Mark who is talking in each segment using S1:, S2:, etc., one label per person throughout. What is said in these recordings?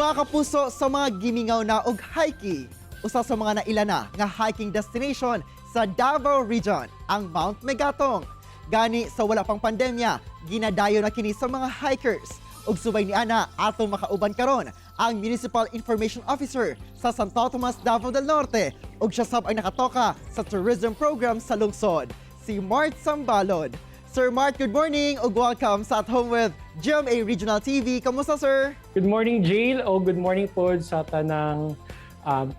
S1: Mga kapuso, sa mga gimingaw na og hiking, usa sa mga naila na nga hiking destination sa Davao Region, ang Mount Megatong. Gani sa wala pang pandemya, ginadayo na kini sa mga hikers. Ug subay ni ana, atong makauban karon ang Municipal Information Officer sa Santo Tomas, Davao del Norte, ug siya sab ang nakatoka sa tourism program sa lungsod, si Mart Sambalod. Sir Mart, good morning ug welcome sa At Home with GMA Regional TV. Kamusta, sir?
S2: Good morning, Jail, o good morning po sa tanang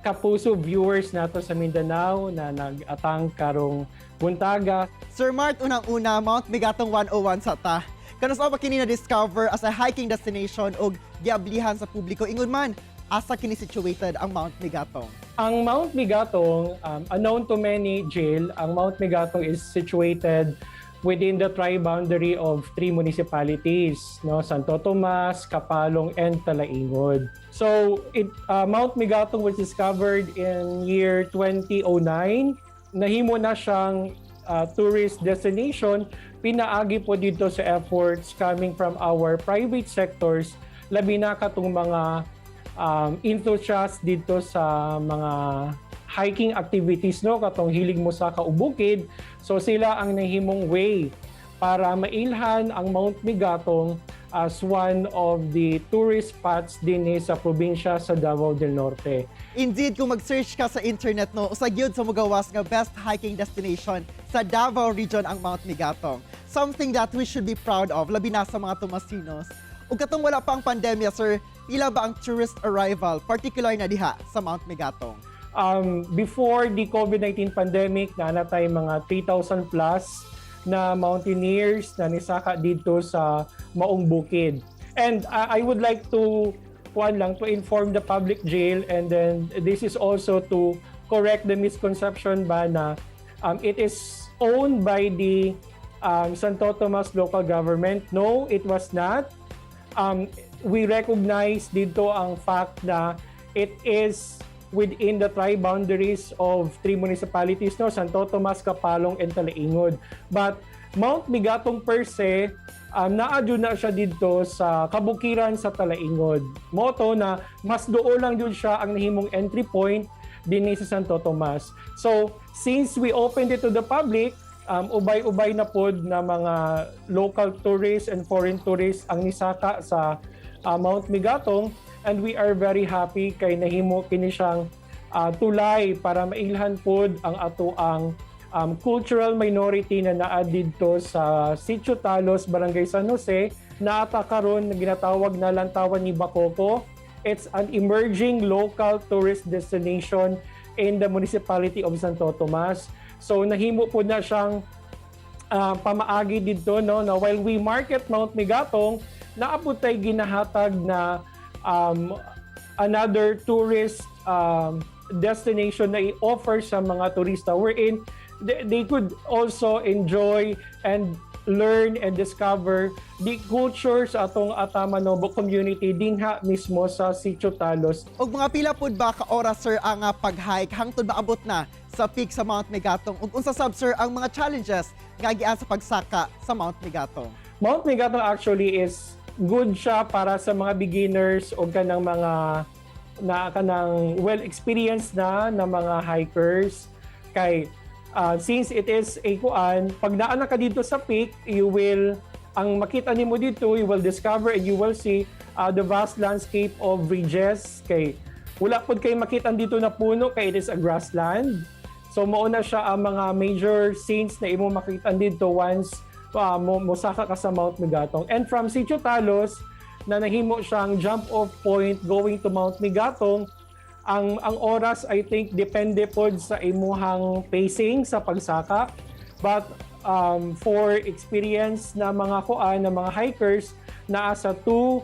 S2: kapuso viewers nato sa Mindanao na nag-atang karong buntaga.
S1: Sir Mart, unang-una, Mount Megatong 101 sa ta. Kanus-a ba kini na-discover as a hiking destination og giablihan sa publiko? Ingon man, asa kini situated ang Mount Megatong?
S2: Ang Mount Megatong, unknown to many, Jail, ang Mount Megatong is situated within the tri-boundary of three municipalities, no, Santo Tomas, Kapalong, and Talaingod. So, Mount Megatong was discovered in year 2009. Nahimo na siyang tourist destination pinaagi po dito sa efforts coming from our private sectors, labi na katong mga enthusiasts dito sa mga hiking activities, no, katong hilig mo sa kaubukid. So sila ang nahimong way para mailhan ang Mount Megatong as one of the tourist spots dinhi sa probinsya sa Davao del Norte.
S1: Indeed, kung mag-search ka sa internet, no, usa gyud sa mugawas nga best hiking destination sa Davao Region ang Mount Megatong. Something that we should be proud of, labi na sa mga Tomasinos. Ug katong wala pa ang pandemya, sir, pila ba ang tourist arrival, particular na diha sa Mount Megatong?
S2: Before the COVID-19 pandemic, naa na tay mga 3,000 plus na mountaineers na nisaka dito sa Maong Bukid. And I would like to kuan lang, to inform the public, Jail, and then this is also to correct the misconception ba na it is owned by the Santo Tomas local government. No, it was not. We recognize dito ang fact na it is within the tri-boundaries of three municipalities, no, Santo Tomas, Kapalong, and Talaingod. But Mount Megatong per se, naa jud na siya dito sa kabukiran sa Talaingod. Mao to na mas duol lang jud siya ang nahimong entry point dinhi sa Santo Tomas. So, since we opened it to the public, ubay-ubay na pod na mga local tourists and foreign tourists ang nisaka sa Mount Megatong, and we are very happy kay nahimo kini siyang tulay para mailhan pod ang ato ang cultural minority na naa didto sa Sitio Talos, Barangay San Jose, naa ta karon na ginatawag na Lantawan ni Bakoko. It's an emerging local tourist destination in the municipality of Santo Tomas. So nahimo po na siyang pamaagi didto, no, na while we market Mount Megatong, naa pod tay ginahatag na another tourist destination na i-offer sa mga turista wherein they could also enjoy and learn and discover the culture sa atong Ata Manobo community dinha mismo sa Sitio Talos.
S1: Og mga pila pud ba ka oras, sir, ang pag-hike hangtod maabot na sa peak sa Mount Megatong? Ug unsa sab, sir, ang mga challenges nga agian sa pagsaka sa Mount Megatong?
S2: Mount Megatong actually is good siya para sa mga beginners o kanang mga na kanang well experienced na na mga hikers kay since it is a kuan, pag naa na ka dito sa peak, you will ang makita nimo dito, you will discover and you will see the vast landscape of ridges kay wala pud kay makita dito na puno kay it is a grassland. So mao na siya ang mga major scenes na imo makita dito once mo mosaka ka sa Mount Megatong. And from Sitio Talos na nahimo siyang jump off point going to Mount Megatong, ang oras, I think, depende pod sa imuhang pacing sa pagsaka. But for experience na mga kuan na mga hikers, naa sa 2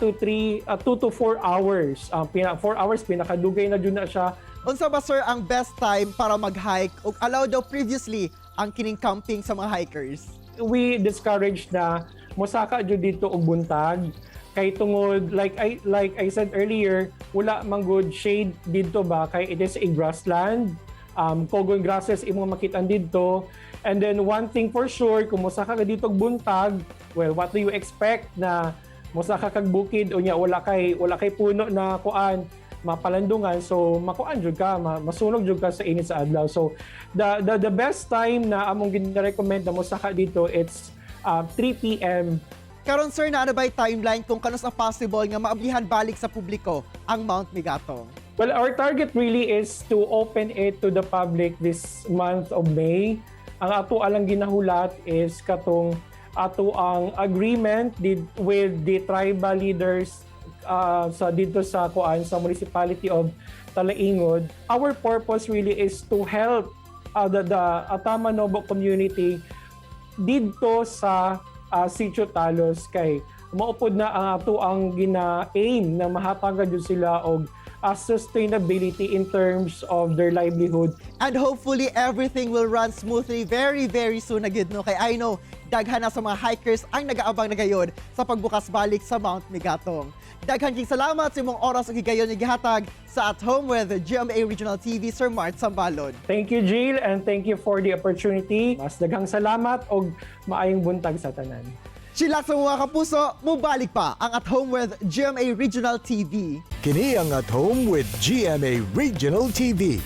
S2: to 3 2 to 4 hours. 4 hours pinakadugay na jud na siya.
S1: Unsa ba, sir, ang best time para mag-hike ug allow daw previously ang kining camping sa mga hikers?
S2: We discourage na mosaka jud dito og buntag kay tungod like I said earlier, wala man good shade didto ba kay it is a grassland, cogon grasses imo makita didto. And then one thing for sure, kung mosaka ka dito og buntag, well, what do you expect na Mosaka kag bukid unya wala kay puno na kuan mapalandungan, so makuan jud ka, masunog jud ka sa init sa adlaw. So the best time na among gina-recommend na mosaka dito, it's 3 p.m.
S1: Karon, sir, naa na ba'y timeline kung kanus-a possible nga maablihan balik sa publiko ang Mount Megatong?
S2: Well, our target really is to open it to the public this month of May. Ang ato alang ginahulat is katong ato ang agreement did with the tribal leaders sa dito sa kuan sa municipality of Talaingod. Our purpose really is to help the Ata Manobo community didto sa Sitio Talos kay mao pod na ang ato ang gina-aim na mahatagan jud sila og sustainability in terms of their livelihood.
S1: And hopefully everything will run smoothly very, very soon na gid, no, kay I know daghan na sa mga hikers ang nagaabang na gayon sa pagbukas balik sa Mount Megatong. Daghan king salamat sa imong oras ug higayon nga gihatag sa At Home with GMA Regional TV, Sir Mart Sambalon.
S2: Thank you, Jill, and thank you for the opportunity. Mas daghang salamat og maayong buntag sa tanan.
S1: Chillax sa mga kapuso, mubalik pa ang At Home with GMA Regional TV.
S3: Kini ang At Home with GMA Regional TV.